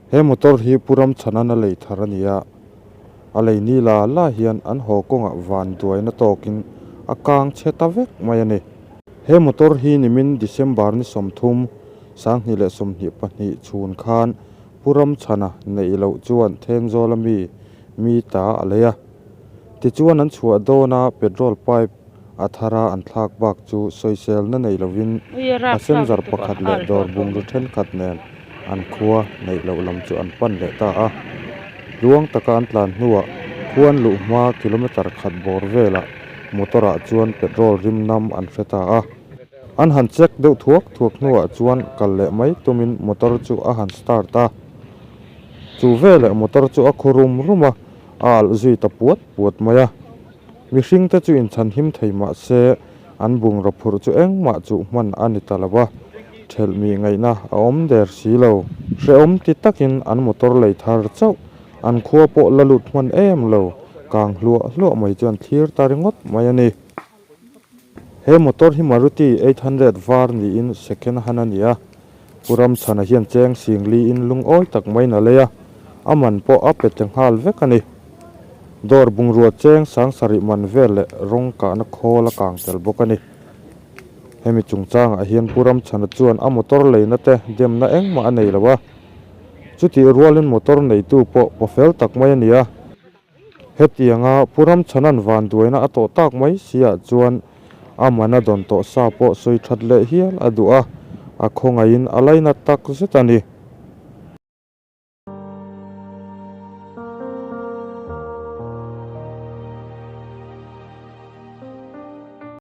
He motor hi Pu Ramchhana'n a lei thar a ni a, a lei ni la la hian an haw kawngah van duaina tawkin a kang chhe ta vek mai a ni. He motor hi nimin December ni 30, 2024 chhun khan Pu Ramchhana neih loh chuan Thenzawla mi mi ta a lei a. Tichuan an chhuah dawna petrol pipe a thara an thlak bak chu sawiselna nei lovin passenger pakhat leh dawr bungraw thenkhat nen an khua neih loh lam chu an pan leh ta a. Tluang taka an tlan hnuah khuan luh hma kilometre khat bawr velah motor ah chuan petrol rim nam an hre ta a. An han check deuh thuak thuak hnuah chuan kal leh mai tumin motor chu a han start a. Chu veleh motor chu a khu rum rum a, a alh zui ta puat puat mai a. Mihringte chu inchhanhim thei mah se, an bungraw phurh chu engmah chuh hman a ni ta lo a, thelh mih ngaihna a awm der si lo. Hrehawm ti takin an motor lei thar chauh, an khua pawh la lut hman em lo, kang hluah hluah mai chu an thlir ta ringawt mai a ni. He motor hi Maruti 800 var niin second hand a ni a, Pu Ramchhana hian cheng singli in lungawi tak maiin a lei a, a man pawh a pe tle nghal vek a ni. Dawr bungrua cheng sang sarih man vel leh rawng kahna khawl a kang tel bawk a ni. Hemi chungchangah hian Pu Ramchhana chuan a motor leina te demna engmah a nei lo a, chutih rualin motor neitu pawh pawfel tak mai a ni a. Hetianga Pu Ramchhana'n vanduaina a tawh tak mai siah chuan a mana dawn tawh sa pawh sawi that leh hial a duh a, a khawngaihin a lainat tak zet a ni.